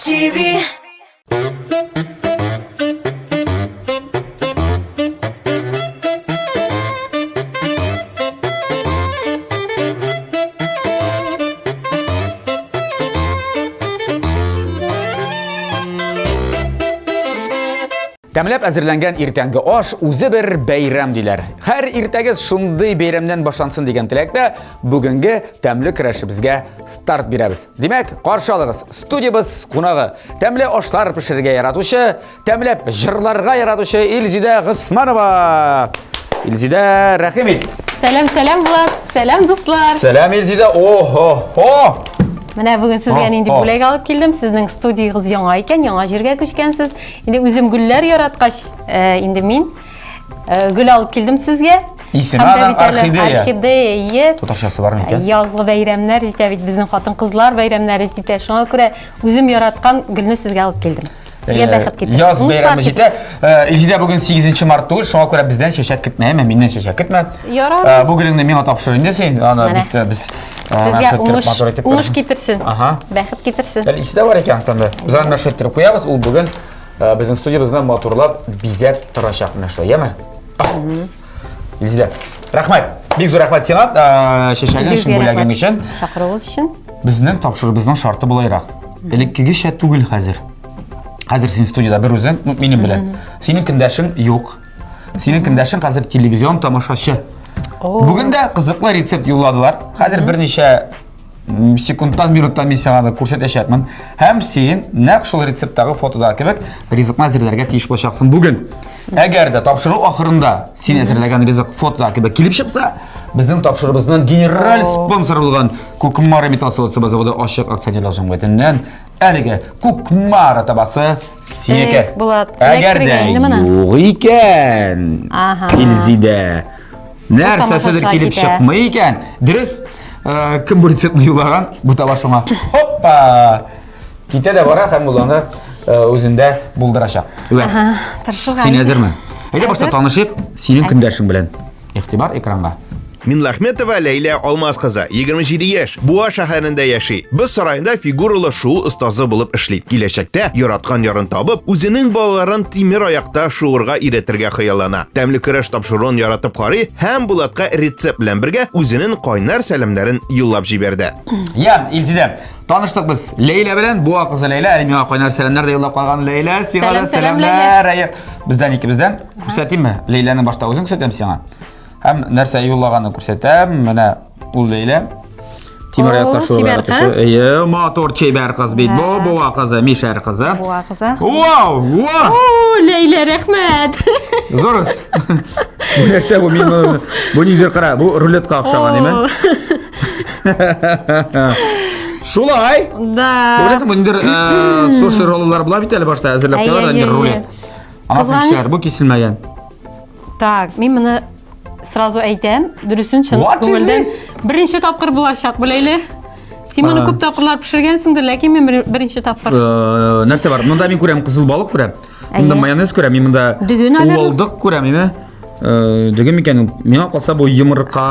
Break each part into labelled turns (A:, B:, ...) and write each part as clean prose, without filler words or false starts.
A: TV.
B: Тәмләп әзерләнгән иртәнге аш үзе бер бәйрәм диләр. Һәр иртәгез шундый бәйрәмнән башлансын дигән теләктә бүгенге тәмле көрәшебезгә старт бирәбез. Димәк, каршы алыгыз студиябез кунагы, тәмле ашлар пешерергә яратучы, тәмләп җырларга яратучы Илзидә Госманова. Илзидә, рәхим ит.
C: Сәлам, сәлам, Влад. Сәлам, дуслар.
B: Сәлам, Илзидә. Охо-хо.
C: Менә бүген сезгә нинди бүләк алып килдем. Сезнең студиягез яңа икән, яңа җиргә күчкәнсез. Инде үзем гөлләр яраткач, э, инде мин э, гөл алып килдем сезгә.
B: Исеме аның Орхидея.
C: Орхидея.
B: Татарчасы бар микән?
C: Язгы бәйрәмнәр җитә бит, безнең хатын-кызлар бәйрәмнәре җитә. Шуңа күрә үзем яраткан гөлне сезгә алып килдем. Сезгә бәхет китерсен.
B: Яз бәйрәме җитә. Илзидә бүген 8 март түгел, шуңа күрә бездән чәчәк көтмә, әмма миннән чәчәк көтмә.
C: Ярар.
B: Бу гөлеңне миңа тапшыр инде син. Аны бит без
C: Сезгә уңыш, уңыш китерсен. Ага. Бәхет китерсен.
B: Әле исе дә бар икән анда. Без аны менә иттереп куябыз. Ул бүген безнең студиябезне матурлап, бизәп торачак менә шулай, яме? Илзидә, рәхмәт. Бик зур рәхмәт сиңа, чәчәгең өчен, бүләгең өчен.
C: Чакыруыгыз өчен.
B: Безнең тапшыруыбызның шарты болайрак. Элеккегечә түгел хәзер. Хәзер син студияда бер үзең, ну, минем белән. Синең көндәшең юк. Синең көндәшең хәзер телевизион тамашачы. Бүген дә кызыклы рецепт юлладылар. Хәзер берничә секундтан, минуттан мин сиңа аны күрсәтәчәкмен. Һәм син нәкъ шул рецепттагы фотодагы кебек ризыкны әзерләргә тиеш булачаксың бүген. Әгәр дә тапшыру ахырында син әзерләгән ризык фотодагы кебек килеп чыкса, безнең тапшыруыбызның генераль спонсоры булган Кукмара металл савыт-саба заводы ачык акционерлар җәмгыятеннән әлеге Кукмара табасы синеке.
C: Эх, Булат,
B: Әгәр дә
C: эләктерген инде моны.
B: юк икән,
C: Ага.
B: Илзидә, нәрсәседер
C: тамашачылар
B: килеп
C: китә.
B: чыкмый икән. Дөрес, э, кем бу рецептны юллаган, бу таба шуңа. Хоппа! Китә дә бара һәм ул аны э, үзендә булдырачак. Вәт.
C: Ага, тырышырга.
B: Син әзерме? Әйдә башта
C: Әзер.
B: танышыйк синең көндәшең белән. Игътибар экранга.
D: Минлахметова Ләйлә Алмаз кызы, 27 яшь, Буа шәһәрендә яши. Боз сараенда фигуралы шуу остазы булып эшли. Киләчәктә яраткан ярын табып, үзенең балаларын тимер аякта шуырга өйрәтергә хыяллана. Тәмле көрәш тапшыруын яратып карый һәм Булатка рецепт белән бергә үзенең кайнар сәламнәрен юллап җибәрде.
B: Я, Илзидә, таныштык без Ләйлә белән, Буа кызы Ләйлә, әле миңа кайнар сәламнәр дә юллап калган Ләйлә, сиңа да
C: Сәлам, сәлам,
B: сәламнәр. Әйе. Бездән икебездән. Күрсәтимме? Ләйләнең башта үзен күрсәтәм сиңа. Һәм нәрсә юллаганын күрсәтәм. Менә ул Ләйлә. Тимер
C: О,
B: аякта шуып
C: чибәр кыз.
B: Әйе, матур чибәр кыз бит. Бу Буа кызы, Мишәр кызы.
C: Буа кызы.
B: Вау, вау!
C: О, Ләйлә, рәхмәт.
B: Зур. Бу нәрсә бу мин моны бу нидер кара, бу рулетка охшаган, әйме? Шулай.
C: Да.
B: Беләсең, бу нидер э, суши роллар була бит әле башта әзерләп
C: Әйе,
B: куялар,
C: әйе,
B: нидер рулет. Анасын
C: Кызганыч.
B: кисәр, бу киселмәгән.
C: Так, мин моны сразу әйтәм, дөресен чын
B: What is
C: күңелдән.
B: this?
C: Беренче тапкыр булачак бу, Ләйлә. Син моны
B: А.
C: күп тапкырлар пешергәнсеңдер, ләкин мин беренче тапкыр.
B: Э, нәрсә бар? Монда мин күрәм кызыл балык күрәм. Монда
C: Әйе.
B: майонез күрәм, мин монда
C: Дөге, наверное.
B: уылдык күрәм, име? Э, дөге микән ул? Миңа калса бу йомырка.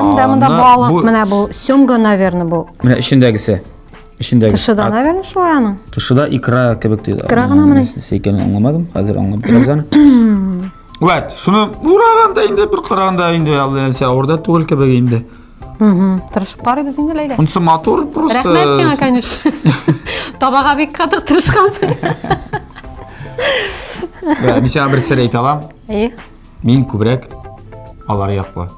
C: Һәм дә монда балык, менә бу семга, наверное, бу.
B: Менә эчендәгесе. Эчендәге.
C: Тышы да, наверное, шулай аның.
B: Тышы да икра кебек тоела.
C: Икра гына менә.
B: Нәрсә икәнен аңламадым. Хәзер аңлап бетерәбез аны. Вәт, шуны ураганда инде бер караганда инде әллә нәрсә авыр да түгел кебек инде.
C: Тырышып карыйбыз инде, Ләйлә.
B: Монысы матур просто.
C: Рәхмәт сиңа, конечно. Табага бик каты тырышкансың.
B: Мин сиңа бер сер әйтә алам.
C: Әйе.
B: Мин күбрәк алар яклы.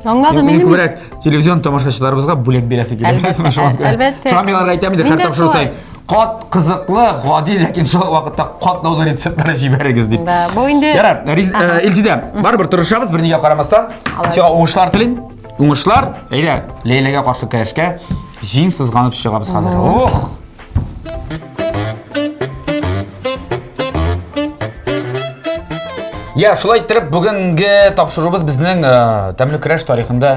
C: Аңладым
B: Мин
C: инде.
B: күбрәк телевизион тамашачыларыбызга бүләк бирәсе килә.
C: Әлбәттә,
B: Шуңа күрә.
C: әлбәттә.
B: Шуңа мин аларга әйтәм инде,
C: Мин
B: һәр
C: дә
B: тапшыру
C: шулай.
B: саен. Кат кызыклы, гади, ләкин шул вакытта катлаулы рецептлар җибәрегез дип.
C: Да, бу инде
B: Ярар, э, Илзидә, барыбер тырышабыз, бернигә карамастан. Сиңа уңышлар телим. Уңышлар. Әйдә, Ләйләгә каршы көрәшкә җиң сызганып чыгабыз хәзер. Ох! Я, шулай иттереп, бүгенге тапшыруыбыз безнең э, тәмле көрәш тарихында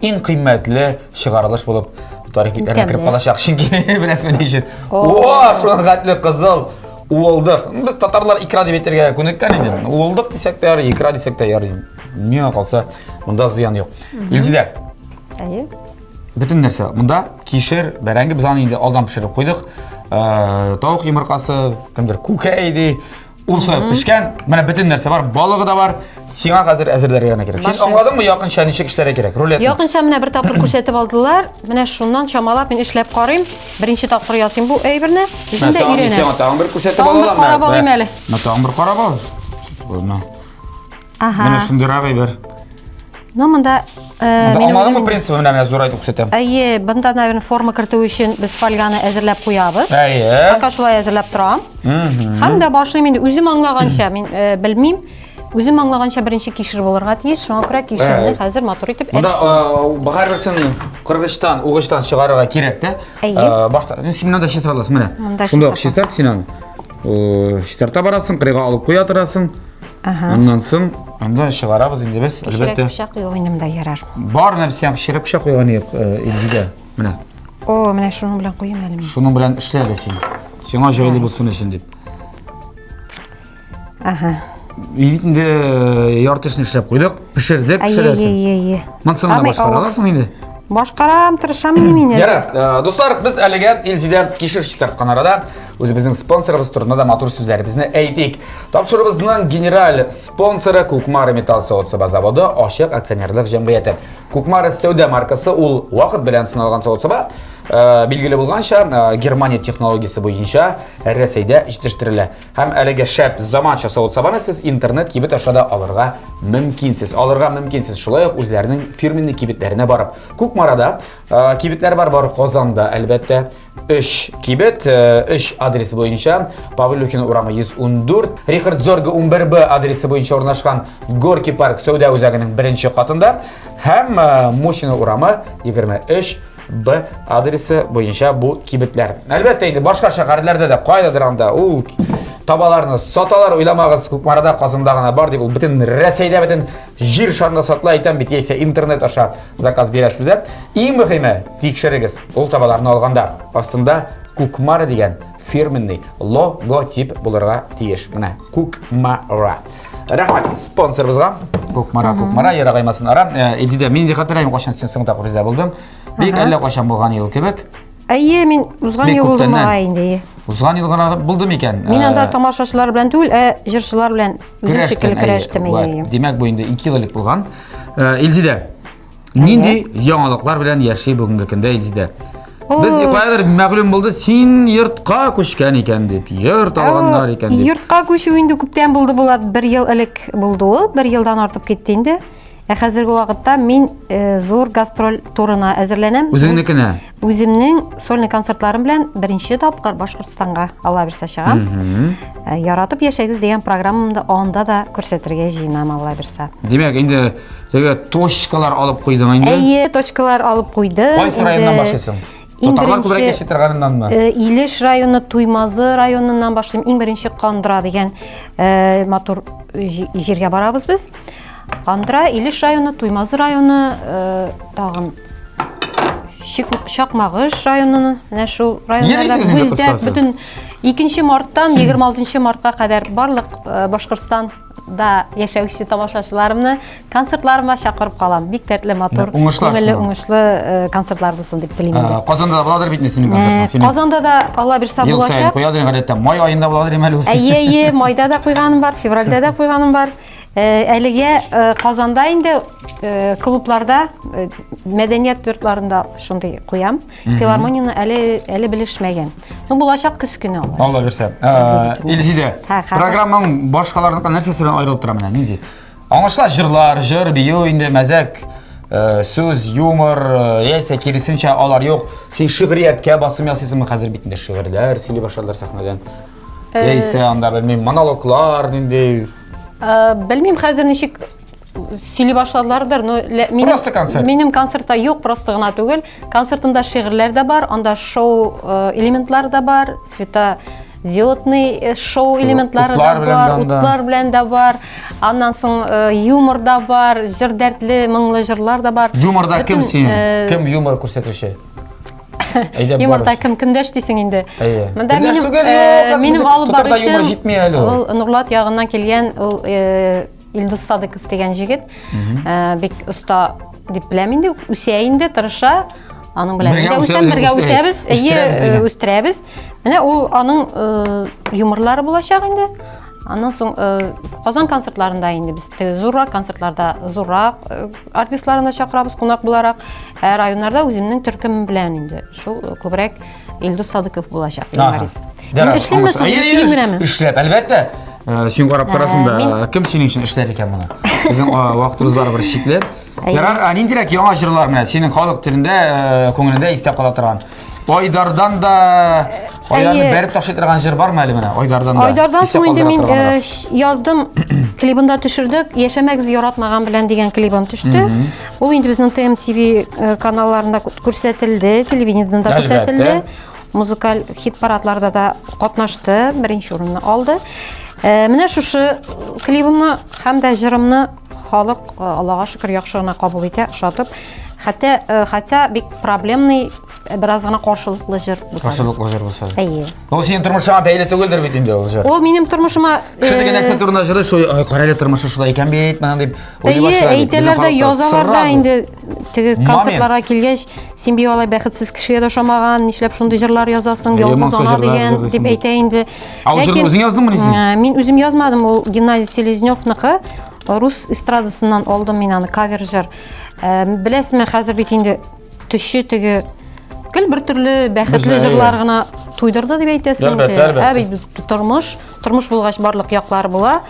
B: иң кыйммәтле чыгарылыш булып тарих битләренә кереп калачак. Чөнки беләсезме ни өчен? О, шуның хәтле кызыл уылдык. Без татарлар икра дип әйтергә күнеккән инде. Уылдык дисәк тә ярый, икра дисәк тә ярый. Миңа калса, монда зыян юк. Илзидә.
C: Әйе.
B: Бөтен нәрсә монда. Кишер, бәрәңге без аны инде алдан пешереп куйдык. Э, тавык йомыркасы, кемдер күкәй ди. Ул шулай пешкән. Менә бөтен нәрсә бар, балыгы да бар. Сиңа хәзер әзерләргә генә кирәк. Син аңладыңмы якынча ничек эшләргә кирәк? Рулетны.
C: Якынча менә бер тапкыр күрсәтеп алдылар. Менә шуннан чамалап мин эшләп карыйм. Беренче тапкыр ясыйм бу әйберне. Үзем дә өйрәнәм.
B: Сиңа тагын бер күрсәтеп
C: алам. Тагын бер карап алыйм әле.
B: Менә тагын бер карап ал. Менә.
C: Ага.
B: Менә шундыйрак әйбер.
C: Ну, монда
B: э, минем Аңладыңмы принцибы менә менә зурайтып күрсәтәм.
C: Әйе, бында, наверное, форма кертү өчен без фольганы әзерләп куябыз.
B: Әйе.
C: Пока шулай әзерләп торам. Һәм дә башлыйм инде үзем аңлаганча, мин э, белмим. Үзем аңлаганча беренче кишер булырга тиеш, шуңа күрә кишерне хәзер матур итеп
B: Монда э, һәрберсен кыргычтан, угычтан чыгарырга кирәк тә.
C: Әйе.
B: Башта, син монда чистарта аласың, менә.
C: Монда
B: Шунда ук чистарт син аны. Чистарта барасың, кырыйга алып куя торасың.
C: Ага.
B: Аннан соң анда чыгарабыз инде без,
C: әлбәттә. Кечерәк пычак юк инде монда ярар.
B: Бар менә сиңа кечерәк пычак куйган идек, э, Илзидә. Менә.
C: О, менә шуның белән куйым әле мин.
B: Шуның белән эшлә әле син. Сиңа җайлы булсын өчен дип.
C: Ага.
B: Инде э, ярты эшне эшләп куйдык, пешердек, пешерәсең.
C: Әйе, әйе, әйе.
B: Монысын гына башкара аласың инде.
C: Башкарам, тырышам инде мин.
B: Ярар, э, дуслар, без әлегә Илзидә кишер чистарткан арада үзебезнең спонсорыбыз турында да матур сүзләребезне әйтик. Тапшыруыбызның генераль спонсоры Кукмара металл савыт-саба заводы ачык акционерлык җәмгыяте. Кукмара сәүдә маркасы ул вакыт белән сыналган савыт-саба. Э, билгеле булганча, э, Германия технологиясе буенча Рәсәйдә җитештерелә. Һәм әлеге шәп заманча савыт-сабаны сез интернет кибет аша да алырга мөмкинсез. Алырга мөмкинсез шулай ук үзләренең фирменный кибетләренә барып. Кукмарада э, кибетләр бар, бар Казанда, әлбәттә. Өч кибет, э, өч адрес буенча Павлюхин урамы 114, Рихард Зорге 11Б адресы буенча урнашкан Горки парк сәүдә үзәгенең беренче катында һәм э, Мусина урамы 23 Б адресы буенча бу кибетләр. Әлбәттә инде башка шәһәрләрдә дә кайдадыр анда ул табаларны саталар, уйламагыз, Кукмарада, Казанда гына бар дип, ул бөтен Рәсәйдә, бөтен җир шарында сатыла әйтәм бит, яисә интернет аша заказ бирәсез дә. Иң мөһиме, тикшерегез ул табаларны алганда. Астында Кукмара дигән фирменный логотип булырга тиеш. Менә Кукмара. Рәхмәт спонсорыбызга. Кукмара, Кукмара, ерагаймасын ара. Э, Илзидә, мин инде хәтерләмим, кайчан син соңгы тапкыр бездә булдың. Бик әллә кайчан булган ел кебек.
C: Әйе, мин узган
B: Бик
C: ел булдым
B: күптәннән.
C: бугай инде. әйе.
B: Узган ел гына булды микән?
C: Мин анда
B: Э,
C: тамашачылар белән түгел, ә җырчылар белән үзем
B: көрәштем,
C: шикелле
B: әйе.
C: көрәштем.
B: Вәт,
C: Әйе.
B: Димәк, бу инде 2 ел элек булган. Э, Илзидә, нинди яңалыклар белән яши бүгенге көндә Илзидә? Без каядыр мәгълүм булды, син йортка күчкән икән дип, йорт алганнар икән дип.
C: Йортка күчү инде күптән булды, Булат, бер ел элек булды ул, бер елдан артып китте инде. Ә хәзерге вакытта мин э, зур гастроль турына әзерләнәм.
B: Үзеңнекенә?
C: Үземнең сольный концертларым белән беренче тапкыр Башкортстанга Алла бирсә чыгам. Э, Яратып яшәгез дигән программамды анда да күрсәтергә җыенам Алла бирсә.
B: Димәк, инде теге точкалар алып куйдың инде.
C: Әйе, точкалар алып куйдым.
B: Кайсы районнан башлыйсың?
C: Иң
B: Татарлар күбрәк
C: беренче
B: яши торганыннанмы?
C: э, Илеш районы, Туймазы районыннан башлыйм. Иң беренче Кандра дигән э, матур җиргә барабыз без. Кандра, Илеш районы, Туймазы районы, э, тагын Чакмагыш районыны, менә шул районнарда
B: Йөрисез инде
C: бездә
B: кыскасы.
C: бөтен 2 марттан 26 мартка кадәр барлык э, Башкортстанда яшәүче тамашачыларымны концертларыма чакырып калам. Бик дәртле, матур,
B: Уңышлар
C: күңелле,
B: сиңа.
C: уңышлы э, концертлар булсын дип телим инде.
B: Э, Казанда да буладыр бит инде синең концертың. Синең
C: Казанда да Алла бирсә
B: Ел саен
C: булачак.
B: куядыр гадәттә. Май аенда буладыр әле ул.
C: Әйе, әйе, майда да куйганым бар, февральдә дә куйганым бар. Э, әлегә э, Казанда инде э, клубларда, мәдәният йортларында шундый куям. Филармонияне әле әле белешмәгән. Ну, булачак көз көне
B: Алла Алла бирсә. Илзидә, программаң башкаларныкы нәрсәсе белән аерылып тора менә? Нинди? Аңлашыла җырлар, җыр, бию инде мәзәк, сүз, юмор, яисә киресенчә алар юк. Син шигърияткә басым ясыйсыңмы хәзер бит инде шигырьләр сөйли башладылар сәхнәдән. Яисә анда белмим, монологлар нинди.
C: Э, белмим хәзер ничек сөйли башладылардыр, но минем,
B: просто концерт.
C: Минем концертта юк, просто гына түгел. Концертымда шигырьләр дә бар, анда шоу э, элементлары да бар, светодиодный э, шоу элементлары да бар, утлар белән дә бар. Аннан соң юмор да бар, җыр дәртле, моңлы җырлар да бар.
B: Юморда кем син? Кем юмор күрсәтүче?
C: Әйдә Юморда кем көндәш дисең инде.
B: Әйе.
C: Монда
B: минем
C: түгел,
B: э,
C: минем алып
B: баручым җитми әле
C: ул. Нурлат ягыннан килгән ул э, Илдус Садыков дигән җегет. Э, бик оста дип беләм инде, үсә инде, тырыша. Аның белән мин дә үсәм, бергә үсәбез, әйе, э, үстерәбез. Менә ул аның э, юморлары булачак инде. Аннан соң э, Казан концертларында инде без теге зуррак концертларда зуррак артистларны чакырабыз кунак буларак. Ә районнарда үземнең төркемем белән инде шул күбрәк Илдус Садыков булачак юморист. Мин эшлимме соң, синең беләнме?
B: Эшләп, әлбәттә. Син карап торасың да, кем синең өчен эшләр икән моны? Безнең вакытыбыз барыбер чикле. Ярар, ә ниндирәк яңа җырлар менә синең халык телендә, э, күңелендә истә кала торган? Айдардан да Айдарны бәреп ташлый торган җыр бармы әле менә? Айдардан да.
C: Айдардан соң инде мин э, яздым, клибын да төшердек. Яшәмәгез яратмаган белән дигән клибым төште. Ул инде безнең ТМТВ э, каналларында күрсәтелде, телевидениедә дә күрсәтелде. Музыкаль хит-парадларда да катнашты, беренче урынны алды. Менә шушы клибымны һәм дә җырымны Халык, э, Аллага шөкер, яхшы гына кабул итә, ошатып. Хәтта, э, хотя бик проблемный, э, бераз гына каршылыклы җыр
B: булса. Каршылыклы җыр булса.
C: Әйе.
B: Ул синең тормышыңа бәйле түгелдер бит инде ул җыр.
C: Ул минем тормышыма
B: Кеше теге нәрсә турында җырлый, шул, ай, кара әле тормышы шулай икән бит, менә дип
C: уйлый башлый. Әйе, әйтәләр дә, язалар да инде теге концертларга килгәч, син бик алай бәхетсез кешегә дә ошамаган, нишләп шундый җырлар язасың, ялгыз ана дигән дип әйтә инде.
B: Ә ул җырны үзең яздыңмыни син?
C: Мин үзем язмадым, ул Геннадий Селезневныкы. Рус эстрадасыннан алдым мин аны, кавер җыр. Э, беләсезме, хәзер бит инде төче теге гел бер төрле бәхетле җырлар гына туйдырды дип әйтәсең.
B: Әлбәттә, әлбәттә.
C: Ә бит тормыш, тормыш булгач барлык яклар була.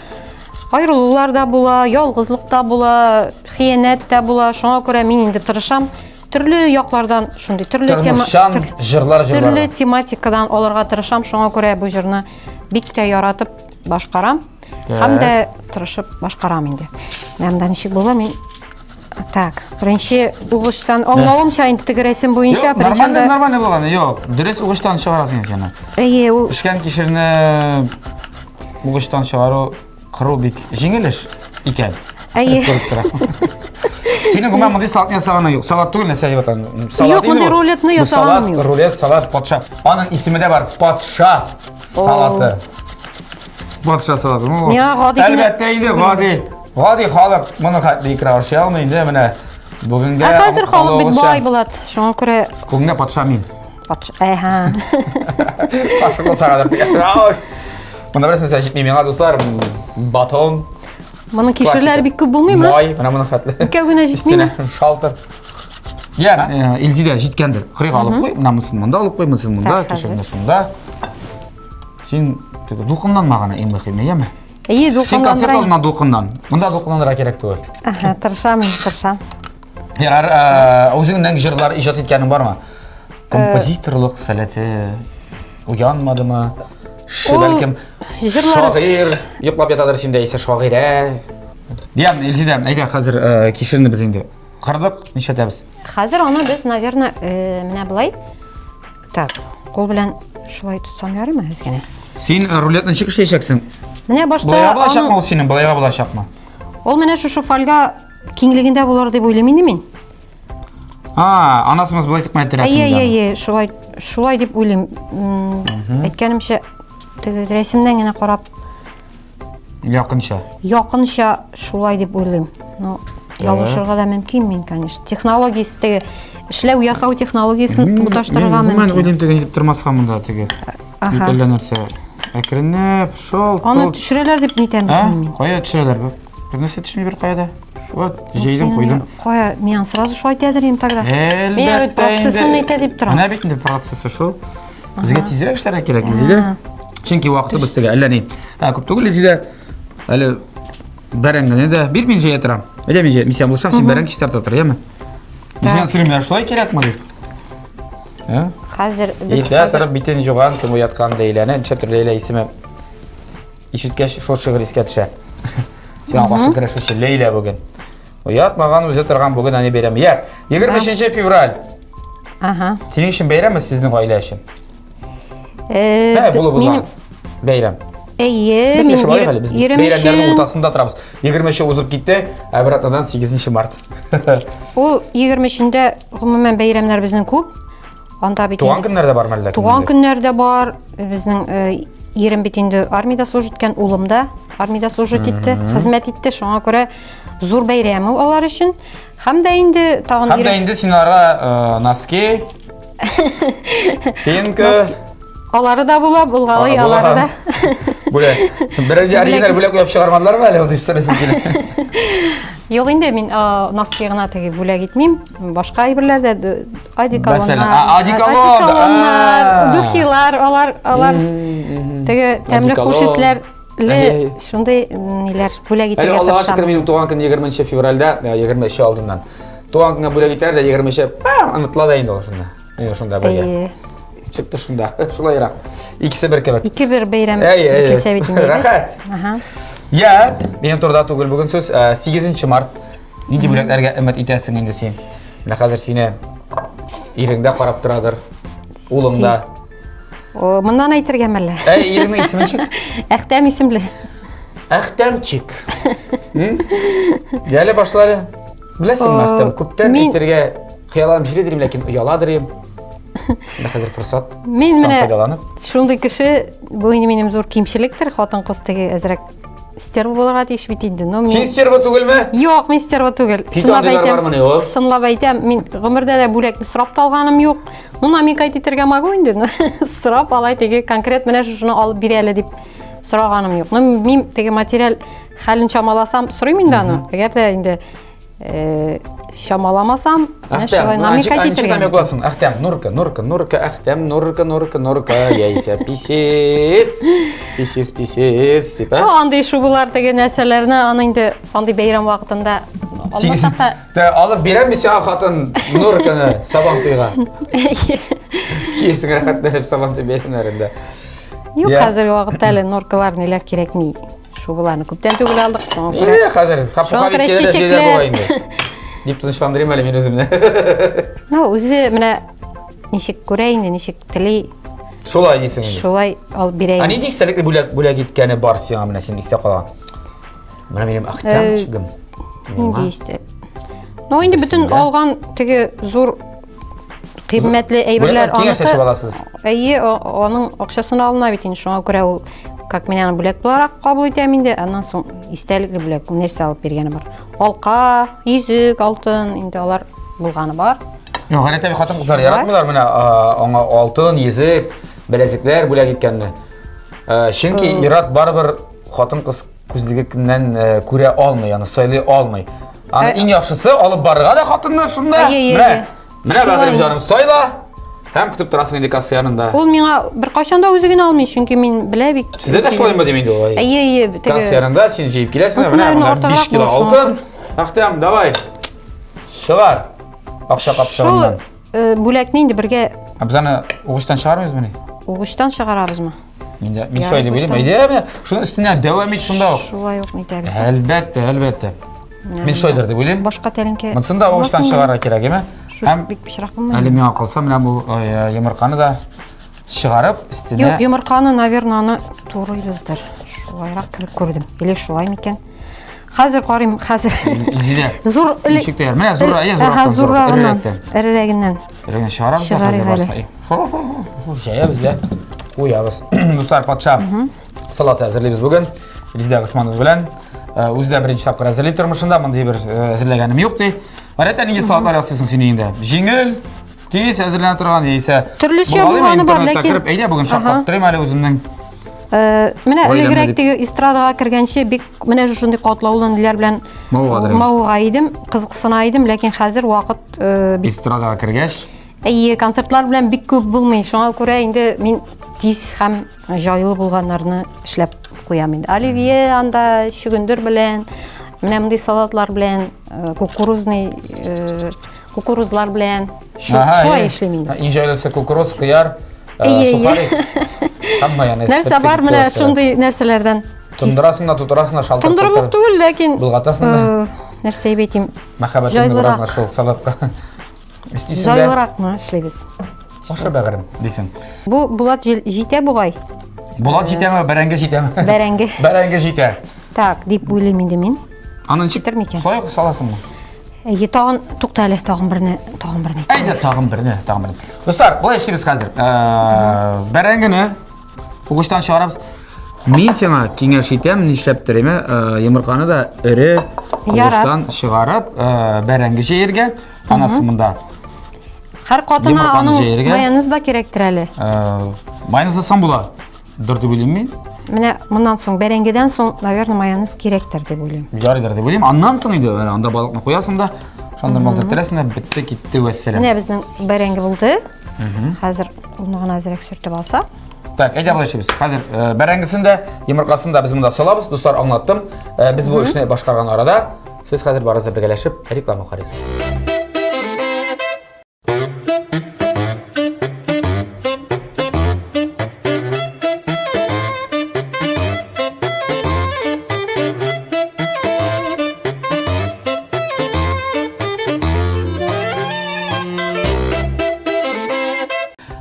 C: Аерылулар да була, ялгызлык та була, хыянәт тә була. Шуңа күрә мин инде тырышам төрле яклардан шундый төрле
B: тема җырлар
C: җырлар. Төрле тематикадан алырга тырышам. Шуңа күрә бу җырны бик тә яратып башкарам. Һәм дә тырышып башкарам инде. Менә монда ничек була, мин Так, беренче угычтан аңлавымча инде теге рәсем буенча
B: беренче нормально, нормально булган. Юк, дөрес угычтан чыгарасың син аны.
C: Әйе, ул
B: пешкән кишерне угычтан чыгару кыру бик җиңел эш икән.
C: Әйе.
B: Синең гомумән мондый салат ясаганың юк. Салат түгел, нәрсә дип аталган?
C: Салат. Юк, мондый рулетны ясаганым
B: юк. Рулет, салат, патша. Аның исеме дә бар, патша салаты. Патша салаты. Ну,
C: Миңа гади генә.
B: Әлбәттә инде гади. Гади халык моны хәтле икра ашый алмый инде менә бүгенгә.
C: Ә хәзер халык бит бай булат. Шуңа күрә
B: бүгенгә патша мин.
C: Патша. Әһә.
B: Кашыклы сагадыр дигән. Монда берсе нәрсә җитми миңа, дуслар. Батон.
C: Моның кишерләре бик күп булмыймы?
B: Май, менә моның хәтле.
C: Икәү генә җитмиме?
B: Шалтыр. Я, э, Илзидә җиткәндер. Кырыйга алып куй, менә монысын монда алып куй, монысын монда, кишерне шунда. Син теге дулкынланма гына иң мөһиме, яме?
C: Әйе, дулкынландыра.
B: Син концерт алдыннан дулкынлан. Монда дулкынланырга кирәк түгел.
C: Аһа, тырышам, тырышам.
B: Ярар, э, үзеңнең җырлар иҗат иткәнең бармы? Композиторлык сәләте уянмадымы? Ше, бәлкем, шагыйрь йоклап ятадыр синдә исә шагыйрә. Диан, Илзидә, әйдә хәзер э, кишерне без инде кырдык, нишләтәбез?
C: Хәзер аны без, наверное, э, менә болай Так, кул белән шулай тотсам ярыймы әз генә?
B: Син э, рулетны ничек эшләячәксең?
C: Менә башта
B: Болайга булачакмы ул синең, болайга булачакмы?
C: Ул менә шушы фольга киңлегендә булыр дип уйлыйм инде мин.
B: А, анасымыз болай итеп кенә
C: Әйе, әйе, әйе, шулай, шулай дип уйлыйм. Әйткәнемчә, теге рәсемнән генә карап
B: Якынча.
C: Якынча шулай дип уйлыйм. Ну, ялгышырга да мөмкин мин, конечно. Технологиясе теге эшләү ясау технологиясен буташтырырга
B: мөмкин. Мин уйлыйм теге нитеп тормаска монда теге. Ага. Әллә нәрсә. Әкренләп, шол.
C: Аны төшерәләр дип нитәм
B: мин. Кая төшерәләр? Бер нәрсә төшми бер кая да. Вот, җәйдем куйдым.
C: Кая, мин сразу шулай әйтәдер идем тогда.
B: Мин
C: процессын әйтә дип торам.
B: Менә бит инде процессы шул. Безгә тизрәк эшләргә кирәк, Лизидә. Чөнки вакытыбыз теге әллә ни. Ә, күп түгел, Лизидә. Әле бәрәңгене дә бир мин җәя торам. Әйдә мин җәя, мин сиңа булышам, син бәрәңге чистарта тор, яме? Мин синнән сорыйм, менә шулай кирәкме дип.
C: Ә? Хәзер
B: без Иртә торып битен жуган, кем уяткан Ләйләне, ничә төрле Ләйлә исеме ишеткәч, шул шигырь искә төшә. Сиңа каршы көрәшүче Ләйлә бүген. Оятмаган үзе торган бүген әни бәйрәме. Я, 23 февраль.
C: Ага.
B: Синең өчен бәйрәмме, сезнең гаилә өчен? Э, Ә, булып узган бәйрәм.
C: Әйе,
B: мин шулай әле без бәйрәмнәрнең уртасында торабыз. 23 узып китте, ә бер атнадан 8 март.
C: Ул 23-ндә гомумән бәйрәмнәр безнең күп. Анда бит
B: Туган көннәр дә бармы әллә?
C: Туган көннәр дә бар. Безнең э, ирем бит инде армиядә служить иткән, улым да. Армиядә служить итте, хезмәт итте. Шуңа күрә зур бәйрәм ул алар өчен. Һәм дә инде тагын
B: Һәм дә инде син аларга э, носки, пенка,
C: Алары да була, булгалый, алары да.
B: Бүләк. Берәр оригиналь бүләк уйлап чыгармадылармы әле, дип сорыйсым килә.
C: Юк инде мин носки гына теге бүләк итмим. Башка әйберләр дә одеколоннар.
B: Одеколоннар,
C: духилар, алар алар теге тәмле хуш исләр ле шундый ниләр бүләк итәргә
B: тырышам. Әле Аллага шөкер, минем туган көн 20 февральдә, 23 алдыннан. Туган көнгә бүләк итәр дә 20 онытыла да инде ул шунда. Менә шунда бергә. Чыкты шунда. Шулайрак. Икесе бер кебек.
C: Ике бер бәйрәм килсә бит инде.
B: Рәхәт. Ага. Я, минем турыда түгел бүген сүз. 8 март. Нинди бүләкләргә өмет итәсең инде син? Менә хәзер сине ирең дә карап торадыр. Улың да.
C: О, моннан әйтергә мәллә?
B: Әй, иреңнең исеме ничек?
C: Әхтәм исемле.
B: Әхтәмчик. Яле башлары. Беләсеңме, Әхтәм, күптән әйтергә хыялланып йөри дим, ләкин ояла дим. Менә хәзер форсат.
C: Мин менә файдаланып. Шундый кеше, бу инде минем зур кимчелектер, хатын-кыз теге әзрәк стерва булырга тиеш бит инде.
B: Но мин... Син стерва түгелме?
C: Юк, мин стерва түгел. Чынлап әйтәм. Чынлап әйтәм, мин гомердә дә бүләкне сорап та алганым юк. Ну, намекать итәргә могу инде, но сорап алай теге конкрет менә шушыны алып бир әле дип сораганым юк. Ну, мин теге материаль хәлен чамаласам, сорыйм инде аны. Әгәр дә инде э, чамаламасам,
B: менә шулай намекать итәргә. Ничек намекласың? Әхтәм, Нурка, Нурка, Нурка, Әхтәм, Нурка, Нурка, Нурка, яисә писец, писец, писец, дип, ә?
C: Ну, андый шубылар теге нәрсәләрне аны инде андый бәйрәм вакытында алмасак
B: та. Тә, алып бирәм мин сиңа хатын Нурканы Сабан туйга. Киерсең рәхәтләнеп Сабан туй бәйрәмнәрендә.
C: Юк, хәзерге вакытта әле норкалар ниләр кирәкми. Шубаларны күптән түгел алдык, шуңа күрә.
B: Э, хәзер
C: пуховик кирәк җирдә
B: була инде. Дип тынычландырыйм әле мин үземне.
C: Ну, үзе менә ничек күрә инде, ничек тели.
B: Шулай дисең инде.
C: Шулай алып бирә
B: инде. Ә нинди истәлекле бүләк бүләк иткәне бар сиңа менә син истә калган? Менә минем Ахтямчигым.
C: Э, нинди истә? Ну, инде бөтен алган теге зур кыйммәтле әйберләр
B: аныкы. Киңәшләшеп аласыз.
C: Әйе, аның акчасына алына бит инде, шуңа күрә ул как мин аны бүләк буларак кабул итәм инде. Аннан соң истәлекле бүләк, нәрсә алып биргәне бар. Алка, йөзек, алтын, инде алар булганы бар.
B: Юк, гадәттә хатын-кызлар яратмыйлар менә аңа алтын, йөзек, беләзекләр бүләк иткәнне. Чөнки ир-ат барыбер хатын-кыз күзлегеннән э, күрә алмый, аны сайлый алмый. Аны иң яхшысы алып барырга да хатыннар шунда. Менә, менә бәгырем җаным, сайла. Һәм көтеп торасың инде касса янында.
C: Ул миңа беркайчан да үзе генә алмый, чөнки мин белә бит.
B: Сездә дә шулаймы дим инде ул?
C: Әйе, әйе.
B: Касса янында син җыеп киләсең, менә монда 5 кило алтын. Ахтям, давай. Чыгар. Акча капчыгыннан.
C: Шул э, бүләкне инде бергә
B: Ә без аны угычтан чыгармыйбызмыни?
C: Угычтан чыгарабызмы?
B: Мин дә, мин шулай дип уйлыйм. Әйдә, менә шуның өстенә дәвам ит шунда ук.
C: Шулай ук нитәбез.
B: Әлбәттә, әлбәттә. Мин шулайдыр дип уйлыйм.
C: Башка тәлинкә.
B: Монысын да угычтан чыгарырга кирәк, әйме?
C: Һәм бик пычрак булмый.
B: Әле миңа калса, менә бу йомырканы да чыгарып, өстенә.
C: Юк, йомырканы, наверное, аны турыйбыздыр. Шулайрак кебек күрдем. Или шулай микән? Хәзер карыйм, хәзер.
B: Зилә.
C: Зур
B: ничек тә? Менә зур, әйе, зур.
C: Зуррагыннан. Эрерәгеннән.
B: Эрерәгеннән чыгарабыз да хәзер барсын. Җәябез дә куябыз. Дуслар, патша салаты әзерлибез бүген. Резидә Госманова белән. Үзе дә беренче тапкыр әзерли тормышында, мондый бер әзерләгәнем юк ди. Гадәттә нинди салатлар ясыйсың син өеңдә? Җиңел, тиз әзерләнә торган яисә
C: Төрлечә булганы бар, ләкин
B: әйдә бүген шаккаттырыйм әле үземнең.
C: Менә элегрәк теге эстрадага кергәнче бик менә шушындый катлаулы ниләр белән мавыга идем, кызыксына идем, ләкин хәзер вакыт
B: э, бик эстрадага кергәч,
C: әйе, концертлар белән бик күп булмый. Шуңа күрә инде мин тиз һәм җайлы булганнарны эшләп куям инде. Оливье анда чөгендер белән, менә мондый салатлар белән, э, кукурузный э, кукурузлар белән шулай эшлим инде.
B: Иң җайлысы кукуруз, кыяр, сухарик
C: һәм майонез. Нәрсә бар менә шундый нәрсәләрдән.
B: Тондырасың да, тутырасың да, шалтырап.
C: Тондырырлык түгел, ләкин
B: болгатасың да.
C: Нәрсә дип әйтим?
B: Мәхәббәтеңне бераз шул салатка.
C: Өстисең дә. Җайлыракны эшлибез.
B: Аша бәгырем, дисең.
C: Бу Булат җитә бугай.
B: Булат җитәме, бәрәңге җитәме?
C: Бәрәңге.
B: Бәрәңге җитә.
C: Так, дип уйлыйм инде мин.
B: Аны ничек?
C: Җитер микән?
B: Шулай ук саласыңмы?
C: Әйе, тагын тукта әле, тагын берне, тагын берне.
B: Әйдә, тагын берне, тагын берне. Дуслар, болай эшлибез хәзер. Бәрәңгене угычтан чыгарабыз. Мин сиңа киңәш итәм, нишләптер, әйме, э, йомырканы да эре угычтан чыгарып, э, бәрәңге җәергә. Анасы монда.
C: Һәр катына аның майонез да кирәктер әле.
B: Э, майонез да була. Дыр дип уйлыйм мин.
C: Менә моннан соң бәрәңгедән соң, наверное, майонез кирәктер дип уйлыйм.
B: Ярыйдыр дип уйлыйм. Аннан соң инде анда балыкны куясың да, шунда малтыртырасың да, бетте, китте, вәссәлам.
C: Менә безнең бәрәңге булды. Хәзер кулны гына әзрәк сөртеп алсак.
B: Так, әйдә болай эшлибез. Хәзер э, бәрәңгесен дә, йомыркасын да без монда салабыз. Дуслар, аңлаттым. Э, без бу эшне башкарган арада сез хәзер барыгыз да бергәләшеп реклама карыйсыз.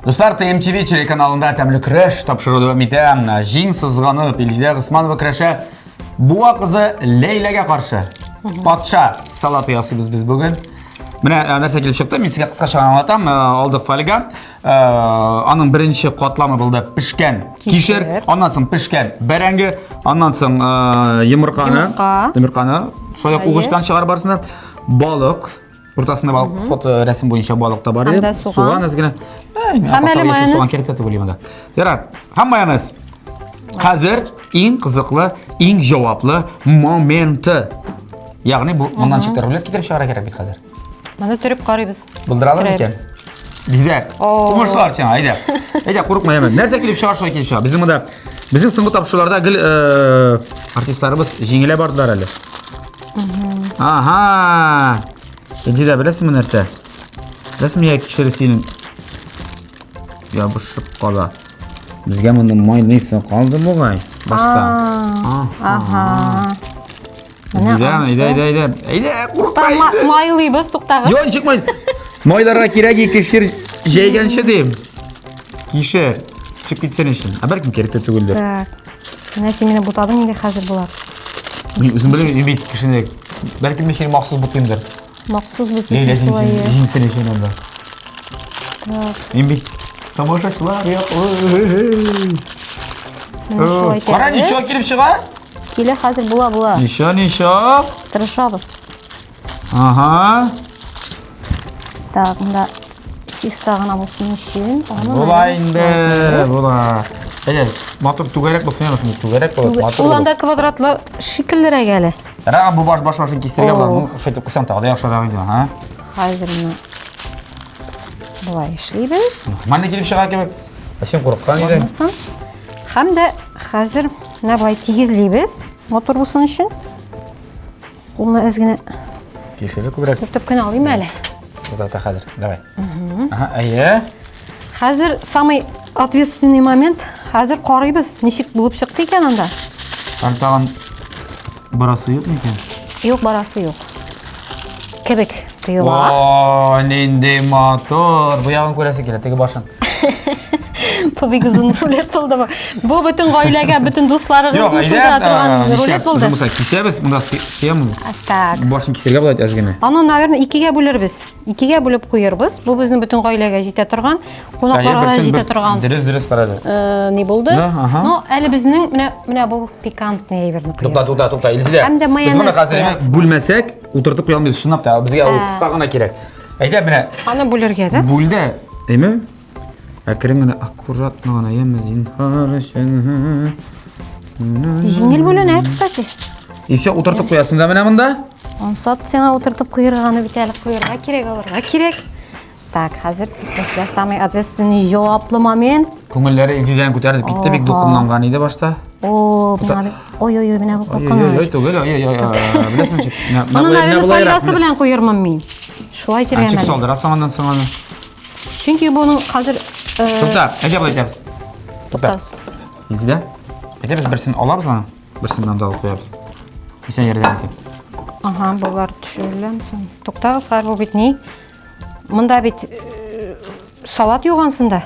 B: Дуслар, ТМТВ телеканалында тәмле көрәш тапшыру дәвам итә. Җиң сызганып, Илзия Госманова көрәшә Буа кызы Ләйләгә каршы. Патша салаты ясыйбыз без бүген. Менә э, нәрсә килеп чыкты, мин сезгә кыскача аңлатам. Э, алдык фольга. Э, аның беренче катламы булды пешкән кишер, аннан соң пешкән бәрәңге, аннан соң йомырканы, йомырканы шулай ук угычтан чыгарып барысына, балык, Уртасында балык фото рәсем буенча балык та бар иде. Суган әз генә.
C: Һәм әле майонез.
B: Суган кирәк тә түгел монда. Ярар. Һәм майонез. Хәзер иң кызыклы, иң җаваплы моменты. Ягъни бу моннан чыкты рулет китереп чыгара кирәк бит хәзер.
C: Моны төреп карыйбыз.
B: Булдыра алыр микән? Дидә. Уңышлар сиңа, әйдә. Әйдә, курыкма, яме. Нәрсә килеп чыгар, шулай килеп чыга. Безнең монда безнең соңгы тапшыруларда гел э, артистларыбыз җиңелә бардылар әле. Ага. Илзидә, беләсеңме нәрсә? Беләсеңме, я кишер синең ябышып кала. Безгә моны майлыйсы калды бугай. Башта.
C: Ага.
B: Илзидә, әйдә, әйдә, әйдә. Әйдә, курыкма инде.
C: Майлыйбыз, туктагыз.
B: Юк, ничек май? Майларга кирәк кишер җәйгәнче дим. Кишер. Чыгып китсен өчен. Ә бәлкем кирәк тә түгелдер.
C: Так. Менә син мине бутадың инде хәзер була.
B: Мин үзем беләм, мин бит кешене. Бәлки мин сине махсус бутыймдыр.
C: Махсус бутыйсың шулай.
B: Җиңсен өчен анда. Так. Мин бит тамашачылар
C: Менә
B: Кара, ничә килеп чыга?
C: Килә хәзер була була.
B: Ничә, ничә?
C: Тырышабыз.
B: Ага.
C: Так, монда чиста гына булсын өчен.
B: Була инде, була. Әйе, матур түгәрәк булсын, яны шундый түгәрәк булып, матур.
C: Ул анда квадратлы шикеллерәк әле.
B: Ра, бу баш баш башын кисергә була. Ну, шулай итеп куйсаң тагы да яхшырак инде, ха.
C: Хәзер менә болай эшлибез.
B: Нормально килеп чыга кебек. Ә син курыккан идең.
C: Һәм дә хәзер менә болай тигезлибез, матур булсын өчен. Кулны әз генә
B: Кишере күбрәк.
C: Сөртеп кенә алыйм әле.
B: Тукта, хәзер. Давай. Ага, әйе.
C: Хәзер самый ответственный момент. Хәзер карыйбыз, ничек булып чыкты икән анда.
B: Әле тагын барасы юк микән?
C: Юк, барасы юк. Кебек тоела.
B: О, нинди матур. Бу ягын күрәсе килә, теге башын.
C: Бу бик озын рулет булды бу. Бу бөтен гаиләгә, бөтен дусларыгызны туйдыра торган рулет булды.
B: Үзем булса кисәбез, монда сөям.
C: Так.
B: Башын кисергә була әз генә.
C: Аны, наверное, икегә бүлербез. Икегә бүлеп куербыз. Бу безнең бөтен гаиләгә җитә торган, кунакларга да җитә торган.
B: Дөрес, дөрес карады.
C: Э, ни булды? Ну, әле безнең менә менә бу пикантный әйберне
B: куябыз. Тукта, тукта, тукта, Илзидә.
C: Һәм дә майонез.
B: Без моны хәзер бүлмәсәк, утыртып куя алмыйбыз. Чынлап та, безгә ул кыска гына кирәк. Әйдә менә.
C: Аны бүлергә, да?
B: Бүл дә, әйме? Әкрен генә, аккуратно гына, яме, зинһар өчен.
C: Җиңел бүленә, кстати.
B: И все, утыртып куясың да менә монда.
C: Ансат сиңа утыртып куерга, аны бит әле куерга кирәк, алырга кирәк. Так, хәзер иптәшләр, самый ответственный җаваплы момент.
B: Күңелләре Илзидән күтәрелеп китте, бик дулкынланган иде башта.
C: О, менә ой ой ой, менә бу куркыныч.
B: Ой, ой, түгел, ой, ой, ой, беләсең ничек?
C: Моны, наверное, фольгасы белән куермын мин. Шулай итергә
B: Ничек салдырасың аннан соң аны?
C: Чөнки буның хәзер
B: э, Тукта, әйдә болай итәбез. Тукта. Илзидә, әйдә без берсен алабыз аны, берсен монда алып куябыз. Мин сиңа ярдәм итәм.
C: Ага, болар төшереләме соң? Туктагыз, хәзер бу бит ни? Монда бит э, салат югансың да.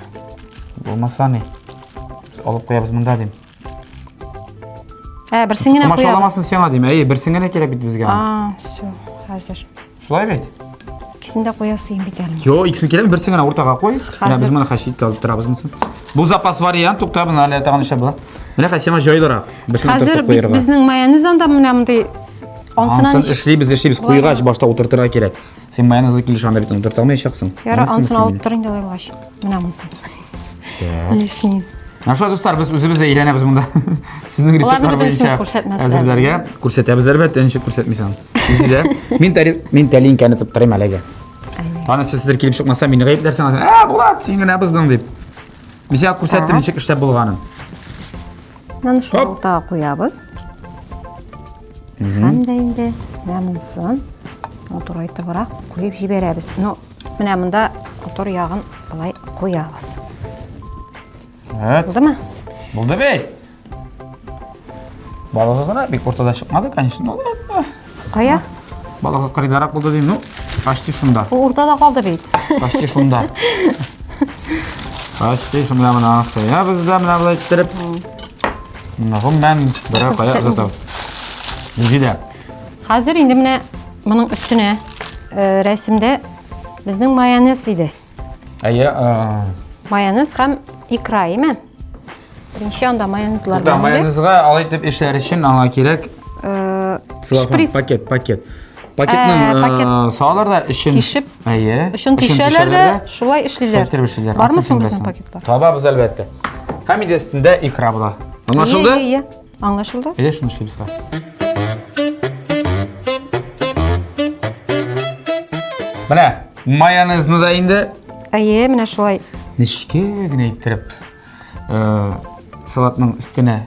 B: Булмаса ни? Без алып куябыз монда дим.
C: Ә, берсен генә куябыз.
B: Комачауламасын сиңа дим. Әйе, берсен генә кирәк бит безгә.
C: А, все, хәзер.
B: Шулай бит?
C: Икесен дә куясы бит әле.
B: Йо, икесен кирәк, берсен генә уртага куй. Менә без моны хәзер читкә алып торабыз монысын. Бу запас вариант, тукта, моны әле тагын эшләп була. Менә хәзер сиңа җайлырак. Берсен
C: Хәзер
B: утыртып
C: бит
B: куярга.
C: безнең майонез анда менә мондый ансына
B: Ансын
C: ничек?
B: эшлибез, эшлибез. Куйгач башта утыртырга кирәк. Син майонезлы килеш анда бит утырта алмаячаксың.
C: Ярар,
B: Ансын
C: ансын
B: син
C: алып тор инде алай булгач. Менә монысы. Лишний.
B: Менә шулай, дуслар, без үзебез дә өйрәнәбез монда. Сезнең рецептлар
C: бөтенесен
B: буенча
C: күрсәтмәсләр.
B: әзерләргә күрсәтәбез, әлбәттә, ничек күрсәтмисең. Үзе дә. Мин тәри, мин тәлинкәне тотып торыйм әлегә. Аны сездер килеп чыкмаса, мине гаепләрсең. Ә, Булат, син генә боздың дип. Мин сиңа күрсәттем, ничек эшләп булганын.
C: Менә шул уртага куябыз. Һәм дә инде менә монысын матурайтыбрак куеп җибәрәбез. Ну, менә монда матур ягын былай куябыз.
B: Evet.
C: Булдымы?
B: Булды бит. Балыгы гына бик уртада чыкмады, конечно. Ну, ладно.
C: Кая?
B: Балыгы кырыйдарак булды дим. Ну, почти шунда.
C: Ул уртада калды бит.
B: Почти шунда. Почти шунда менә куябыз да менә болай иттереп. Менә гомумән берәр кая озатабыз. Зилә.
C: Хәзер инде менә моның өстенә э, рәсемдә безнең майонез иде.
B: Әйе,
C: Майонез һәм икра, әйме? Беренче анда майонезлар
B: Да, майонезга алай итеп эшләр өчен аңа кирәк
C: шприц.
B: Пакет, пакет. Пакетның
C: пакет.
B: салалар да эчен
C: Тишеп.
B: Әйе.
C: Эчен тишәләр дә, шулай эшлиләр.
B: Шулай эшлиләр.
C: Бармы соң безнең пакетлар?
B: Табабыз әлбәттә. Һәм инде өстендә икра була. Аңлашылды?
C: Әйе, әйе. Аңлашылды.
B: Әйдә шуны эшлибез хәзер. Менә майонезны да инде
C: Әйе, менә шулай.
B: Нечкә генә иттереп э, салатның өстенә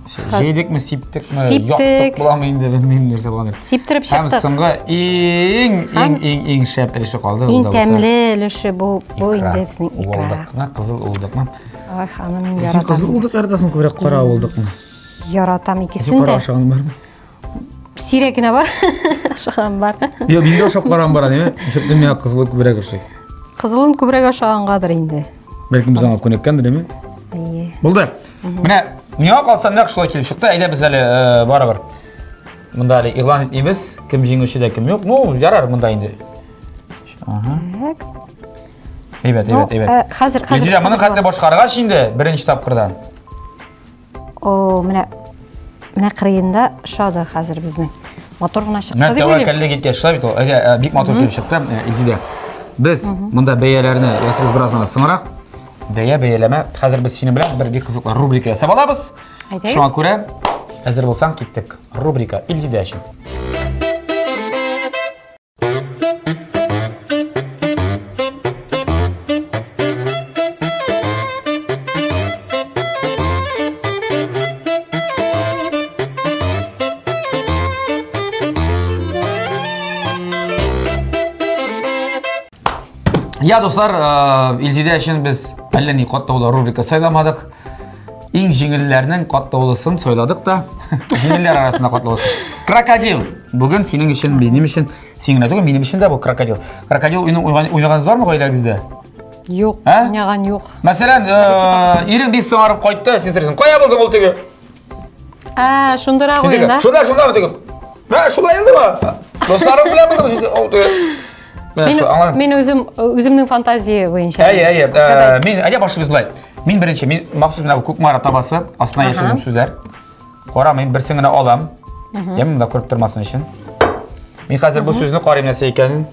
B: җәйдекме, сиптекме,
C: Сиптек.
B: яктык буламы инде белмим нәрсә булган дип.
C: Сиптереп
B: Һәм
C: чыктык.
B: соңгы иң иң иң иң шәп өлеше калды.
C: Иң
B: ул да булса
C: тәмле өлеше бу, бу
B: икра.
C: инде безнең икра.
B: Уылдыкны, кызыл уылдыкны.
C: Ай, ханым, мин
B: Син
C: яратам.
B: кызыл уылдык яратасың күбрәк кара уылдыкны.
C: Яратам
B: Син
C: икесен
B: кара
C: дә.
B: ашаган бармы?
C: Сирәк кенә бар. Ашаган бар.
B: Юк, мин дә ашап караган бар, әниме? Ничек миңа кызылы күбрәк ошый.
C: Кызылын күбрәк ашагангадыр инде.
B: Бәлкем без аңа күнеккәндер, әйме?
C: Әйе.
B: Булды. Менә миңа калса нәкъ шулай килеп чыкты. Әйдә без әле э, барыбер монда әле игълан итмибез, кем җиңүче дә кем юк. Ну, ярар монда инде. Ага.
C: Так.
B: Әйбәт,
C: Ну,
B: әйбәт, әйбәт.
C: э, хәзер, хәзер.
B: Резидә, моны
C: хәзер
B: хәтле башкаргач инде беренче тапкырдан.
C: О, менә менә кырыенда ошады хәзер безнең. Матур гына чыкты
B: Менә
C: дип уйлыйм.
B: тәвәккәллек иткәч шулай бит ул. Әйдә, э, бик матур килеп чыкты, э, Илзидә. Без монда бәяләрне ясыйбыз бераз гына соңрак. Бәя бәяләмә. Хәзер без синең белән бер бик кызыклы рубрика ясап алабыз.
C: Әйдәгез.
B: Шуңа күрә әзер булсаң киттек. Рубрика Илзидә өчен. Я, дуслар, э, Илзидә өчен без әллә ни катлаулы рубрика сайламадык. Иң җиңелләрнең катлаулысын сайладык та, җиңелләр арасында катлаулысы. Крокодил. Бүген синең өчен, минем өчен, син генә түгел, минем өчен дә бу крокодил. Крокодил уены уйнаганыгыз бармы гаиләгездә?
C: Юк,
B: Ә?
C: уйнаган юк.
B: Мәсәлән, э, ирең бик соңарып кайтты, син сорыйсың, кая булдың ул теге?
C: Ә, шундырак уен, да?
B: Шунда, шунда теге. Мә, шулай инде ба. Дусларың белән булдың син ул теге.
C: Мин, мин үзем үземнең фантазия буенча.
B: Әйе, әйе. Э, мин әйдә башлыйбыз болай. Мин беренче, мин махсус менә Кукмара табасы, астына яшердем сүзләр. Карамыйм, берсен генә алам. Я монда күреп тормасын өчен. Мин хәзер бу сүзне карыйм нәрсә икәнен.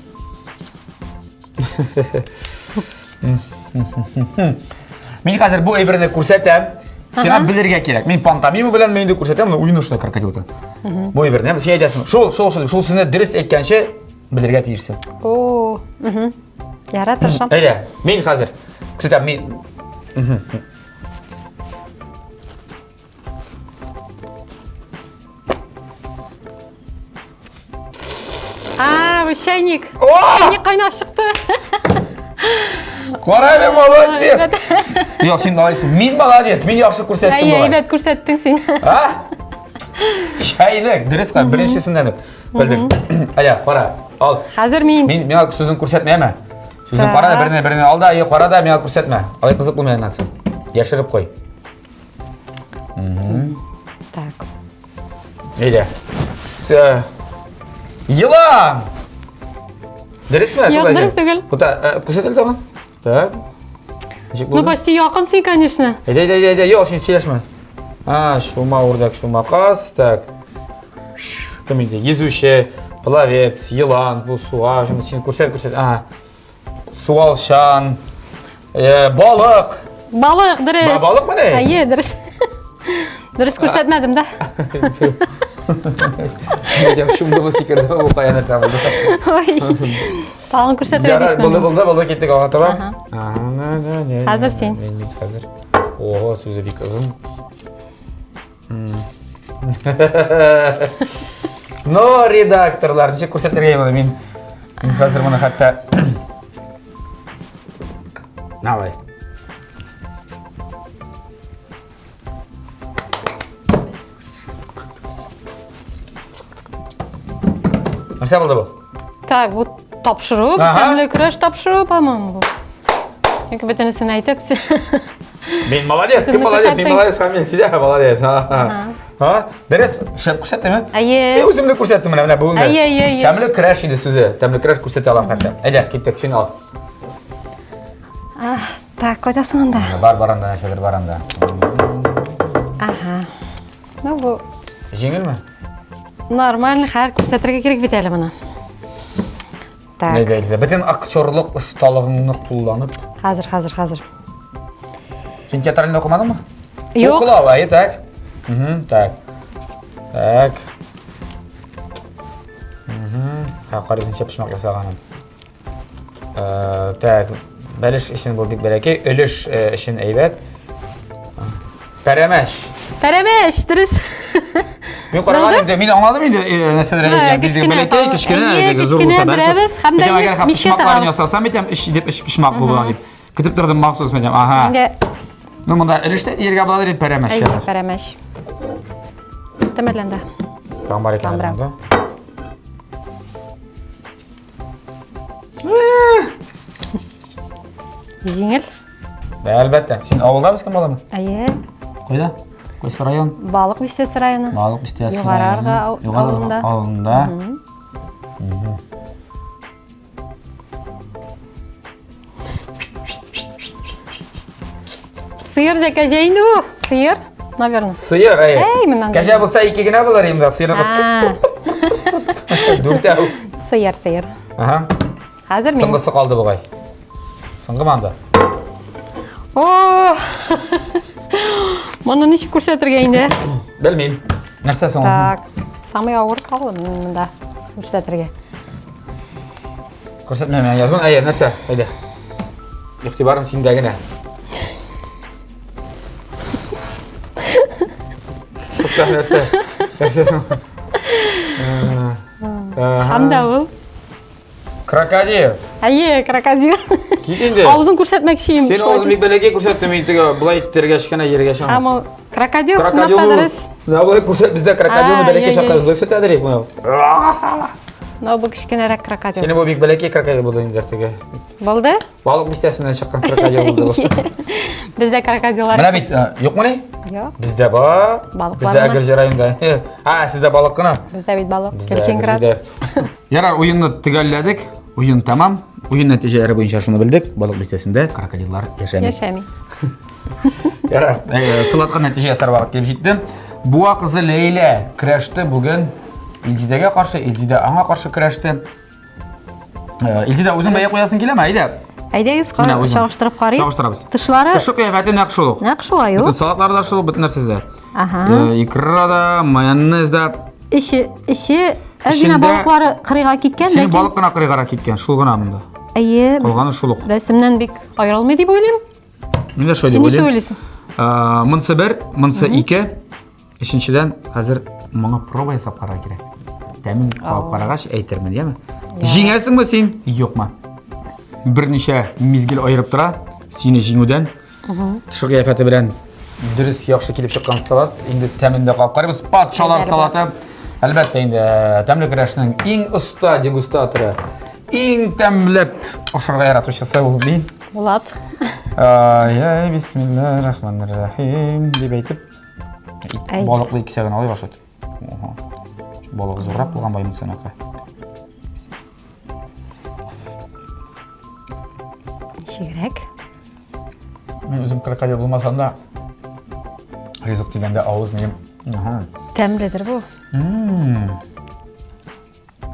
B: Мин хәзер бу әйберне күрсәтәм. Сиңа белергә кирәк. Мин пантомима белән мин инде күрсәтәм, но уен шулай крокодилда. Бу әйберне син әйтәсең. Шул, шул, шул, шул сүзне дөрес әйткәнче белергә тиешсең.
C: О, Ярар, тырышам.
B: Әйдә, мин хәзер күрсәтәм, мин
C: А, бу чәйник. Чәйник кайнап чыкты.
B: Кара әле, молодец. Юк, син молодец. Мин молодец. Мин яхшы күрсәттем
C: Әйе,
B: болай.
C: әйбәт күрсәттең син.
B: А? Чәйник, дөрес кара, беренчесеннән үк. Белдең. Әйдә, кара. Ал.
C: Хәзер мин.
B: Мин миңа сүзен күрсәтмә, әмма. Сүзен кара да берне берне ал да, әйе, кара да миңа күрсәтмә. Алай кызык булмый аннан соң. Яшереп куй.
C: Так.
B: Әйдә. Все. Елан! Дөресме?
C: Юк, дөрес түгел.
B: Кута, э, күрсәт әле тагын. Так. Ничек
C: Ну,
B: булды?
C: почти якын син, конечно.
B: Әйдә, әйдә, әйдә, әйдә. Юк, син сөйләшмә. А, шума үрдәк, шума каз. Так. Кем инде? Йөзүче, пловец, елан, бу суга, шуны син күрсәт, күрсәт. Ага. Суалчан, э, балык.
C: Балык, дөрес.
B: Ба- балыкмыни?
C: Әйе, дөрес. Дөрес күрсәтмәдем дә.
B: Әйдә, шундымы сикерде, ул кая нәрсә булды.
C: Ой. Тагын күрсәтергә
B: Ярар,
C: тиешмен.
B: булды, булды, булды, киттек алга таба.
C: Хәзер син.
B: Мин бит хәзер. Ого, сүзе бик озын. Но редакторлар, ничек күрсәтергә моны мин? Мин хәзер моны хәтта Давай. Нәрсә булды бу?
C: Так, бу тапшыру, тәмле көрәш тапшыру, по-моему, бу. Чөнки бөтенесен әйтеп,
B: Мин молодец, кем молодец, мин молодец, һәм мин сидә молодец. Ха? Дөрес, шәп күрсәттеме?
C: Әйе.
B: Мин үземне күрсәттем менә, менә бүгенге.
C: Әйе, әйе, әйе.
B: Тәмле көрәш иде сүзе. Тәмле көрәш күрсәтә алам хәтта. Әйдә, киттек, син ал.
C: Так, кайда соң анда?
B: Бар, бар анда, нәрсәдер бар анда.
C: Ага. Ну, бу
B: Җиңелме?
C: Нормально, хәер күрсәтергә кирәк бит әле моны.
B: Так. Әйдә, Эльза, бөтен актерлык осталыгыңны кулланып.
C: Хәзер, хәзер, хәзер.
B: Син театральный укымадыңмы?
C: Юк.
B: Укыла, әйе, так. Угу, так. Так. Угу. Ха, карыйсың, чәпчмак ясаганын. Э, так, бәлеш өчен бу бик бәләкәй, өлеш э, өчен әйбәт. Пәрәмәч.
C: Пәрәмәч, дөрес.
B: Мин караган инде, мин аңладым инде, э, нәрсәләр әйткән. Безгә бәләкәй, кечкенә,
C: зур булса бәрәбез һәм дә
B: мичкә тыгабыз. Ясасам әйтәм, өч дип өч почмак булган дип. Көтеп тордым махсус мәйтәм. Ага.
C: Инде
B: Ну, монда өлештә дияргә була дип пәрәмәч.
C: Әйе, пәрәмәч. Тәмәрләнде.
B: Там бар икән.
C: Җиңел.
B: Әлбәттә. Син авылда үскән баламы?
C: Әйе.
B: Кайда? Кайсы район?
C: Балык бистәсе районы.
B: Балык бистәсе.
C: Югары Арга авылында.
B: Авылында.
C: Сыер же кәҗә инде бу. Сыер, наверное.
B: Сыер, әй.
C: Әй, моннан.
B: Кәҗә булса ике генә булыр инде, сыерныкы. Дүртәү.
C: Сыер, сыер.
B: Ага.
C: Хәзер мин.
B: Соңгысы калды бугай. Соңгы манда.
C: О! Моны ничек күрсәтергә инде?
B: Белмим. Нәрсә соң?
C: Так, самый авыр калды монда күрсәтергә.
B: Күрсәтмә миңа язун. Әйе, нәрсә? Әйдә. Игътибарым синдә генә. Тукта, нәрсә? Нәрсә соң?
C: Һәм дә ул.
B: Крокодил.
C: Әйе, крокодил.
B: Кит инде.
C: Авызын күрсәтмәкче идем.
B: Син авызын бик бәләкәй күрсәттең, мин теге былай итергәч кенә йөргәч.
C: Һәм ул крокодил чынлап та дөрес.
B: Менә болай күрсәт, бездә крокодилны бәләкәй чакта без күрсәтәдер идек моны.
C: Но бу кечкенәрәк крокодил.
B: Синең бу бик бәләкәй крокодил булды инде теге.
C: Булды?
B: Балык бистәсеннән чыккан крокодил булды бу.
C: Бездә крокодиллар.
B: Менә бит, э, юкмыни?
C: Юк.
B: Бездә бар.
C: Балык
B: Бездә Әгерҗе районында. А, сездә балык кына.
C: Бездә бит балык. Килкинград.
B: Ярар, уенны төгәлләдек. Уен тәмам. Уен нәтиҗәләре буенча шуны белдек. Балык бистәсендә крокодиллар яшәми.
C: Яшәми.
B: Ярар, э, сылатка нәтиҗә ясар вакыт килеп җитте. Буа кызы Ләйлә көрәште бүген Илзидәгә каршы, Илзидә аңа каршы көрәште. Э, Илзидә, үзең бәя куясың киләме? Әйдә.
C: Әйдәгез, чагыштырып карыйк.
B: Чагыштырабыз.
C: Тышлары
B: Тышы кыяфәте нәкъ шул ук.
C: Нәкъ шулай ук.
B: Бөтен салатлары да шул, бөтен нәрсәсе дә.
C: Ага.
B: Э, икра да, майонез да.
C: Эче, эче әз генә балыклары кырыйга киткән,
B: ләкин балык кына кырыйгарак киткән, шул гына монда.
C: Әйе.
B: Калганы шул ук.
C: Рәсемнән бик аерылмый дип уйлыйм.
B: Мин дә шулай дип уйлыйм. Син ничек уйлыйсың? Монысы бер, монысы ике. Өченчедән, хәзер моңа проба ясап карарга кирәк. Тәмен кабып карагач әйтермен, яме? Җиңәсеңме син, юкмы? Берничә мизгел аерып тора сине җиңүдән. Тышкы кыяфәте белән дөрес яхшы килеп чыккан салат. Инде тәмен дә кабып карыйбыз. Патшалар салаты. Әлбәттә инде тәмле көрәшнең иң оста дегустаторы, иң тәмләп ашарга яратучысы ул мин.
C: Булат.
B: Ай, бисмилла рахман рахим дип әйтеп, балыклы кисәген алып ашат. Балык зуррак булган баймысыныкы.
C: Ничегрәк?
B: Мин үзем крокодил булмасам да, Ризык дигәндә авыз минем.
C: Тәмледер бу.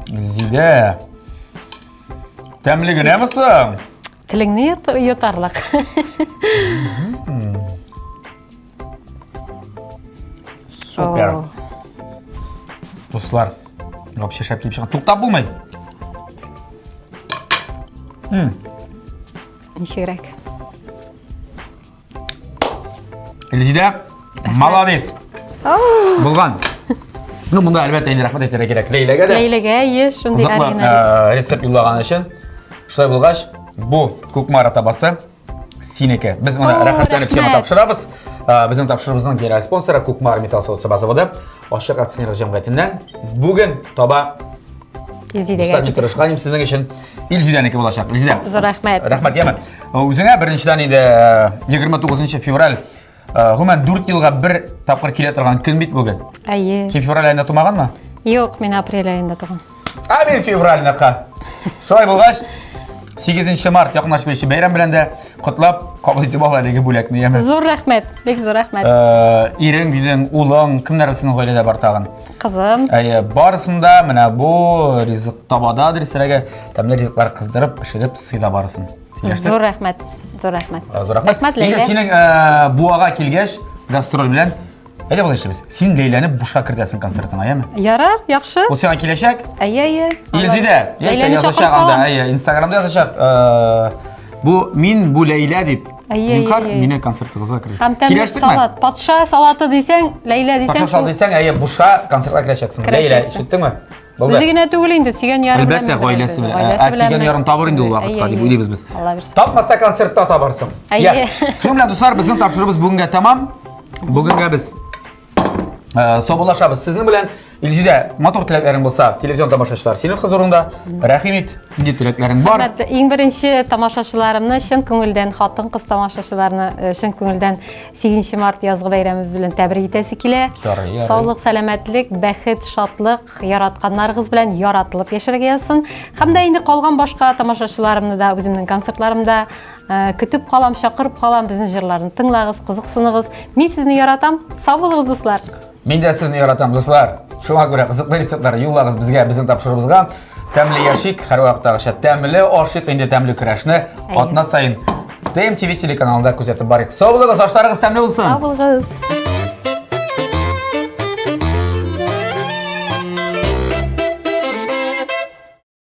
B: Зидә. Тәмле генәме соң?
C: Телеңне йотарлык.
B: Супер. Дуслар, вообще шәп килеп чыккан. Туктап булмый.
C: Ничегрәк?
B: Илзидә, молодец. Булган. Ну, монда әлбәттә инде рәхмәт әйтергә кирәк Ләйләгә дә.
C: Ләйләгә, еш, шундый
B: оригиналь. Э, рецепт юллаган өчен. Шулай булгач, бу Кукмара табасы синеке. Без моны рәхәтләнеп сиңа тапшырабыз. Э, безнең тапшыруыбызның генераль спонсоры Кукмара металл савыт-саба заводы ачык акционерлык җәмгыятеннән бүген таба
C: Илзидәгә.
B: Мин тырышкан идем сезнең өчен. Илзидәнеке булачак. Илзидә.
C: Зур рәхмәт.
B: Рәхмәт, яме. Үзеңә беренчедән инде 29 э, февраль э, гомумән 4 елга бер тапкыр килә торган көн бит бүген.
C: Әйе.
B: Син февраль аенда тумаганмы?
C: Юк, мин апрель аенда туган.
B: Ә мин февральныкы. Шулай булгач, 8 март якынлашып килүче бәйрәм белән дә котлап кабул итеп ал әлеге бүләкне, яме.
C: Зур рәхмәт, бик зур рәхмәт.
B: Э, ирең дидең, улың, кемнәр синең гаиләдә бар тагын?
C: Кызым.
B: Әйе, барысын да менә бу ризык табада дөресрәге тәмле ризыклар кыздырып, пешереп сыйла барысын.
C: Сөйләштек? Зур рәхмәт. Зур рәхмәт.
B: Э, зур рәхмәт.
C: Рәхмәт, Ләйлә.
B: Синең э, Буага килгәч, гастроль белән Әйдә болай эшлибез. Син Ләйләне бушка кертәсең концертыңа, яме?
C: Ярар, яхшы.
B: Ул сиңа киләчәк.
C: Әйе, әйе.
B: Илзидә,
C: Ләйләне
B: язачак анда, әйе, Инстаграмда язачак. Э, бу мин бу Ләйлә дип.
C: Әйе,
B: Зинхар, мине концертыгызга керт.
C: Һәм тәмле салат. Патша салаты дисәң, Ләйлә дисәң.
B: Патша салаты дисәң, әйе, бушка концертка керәчәксең. Ләйлә, ишеттеңме?
C: Булды. Үзе генә түгел инде, сөйгән яры
B: белән. Әлбәттә, гаиләсе белән. Ә сөйгән ярын табыр инде ул вакытка дип уйлыйбыз без. Тапмаса концертта табарсың.
C: Әйе.
B: Шуның белән, дуслар, безнең тапшыруыбыз бүгенгә тәмам. Бүгенгә без э, саубуллашабыз сезнең белән. Илзидә, матур теләкләрең булса, телевизион тамашачылар синең хозурыңда. Рәхим ит, нинди теләкләрең бар?
C: Хөрмәтле, иң беренче тамашачыларымны чын күңелдән, хатын-кыз тамашачыларны э, чын күңелдән 8 март язгы бәйрәмебез белән тәбрик итәсе килә.
B: Ярый, ярый.
C: Саулык, сәламәтлек, бәхет, шатлык, яратканнарыгыз белән яратылып яшәргә язсын. Һәм дә инде калган башка тамашачыларымны да үземнең концертларымда э, көтеп калам, чакырып калам. Безнең җырларны тыңлагыз, кызыксыныгыз. Мин сезне яратам. Сау булыгыз, дуслар.
B: Мин дә сезне яратам, дуслар. Шуңа күрә кызыклы рецептлар юллагыз безгә, безнең тапшыруыбызга. Тәмле яшик, һәрвакыттагыча тәмле ашыйк, инде тәмле көрәшне атна саен ТМТВ телеканалында күзәтеп барыйк. Сау булыгыз, ашларыгыз тәмле булсын.
C: Сау булыгыз.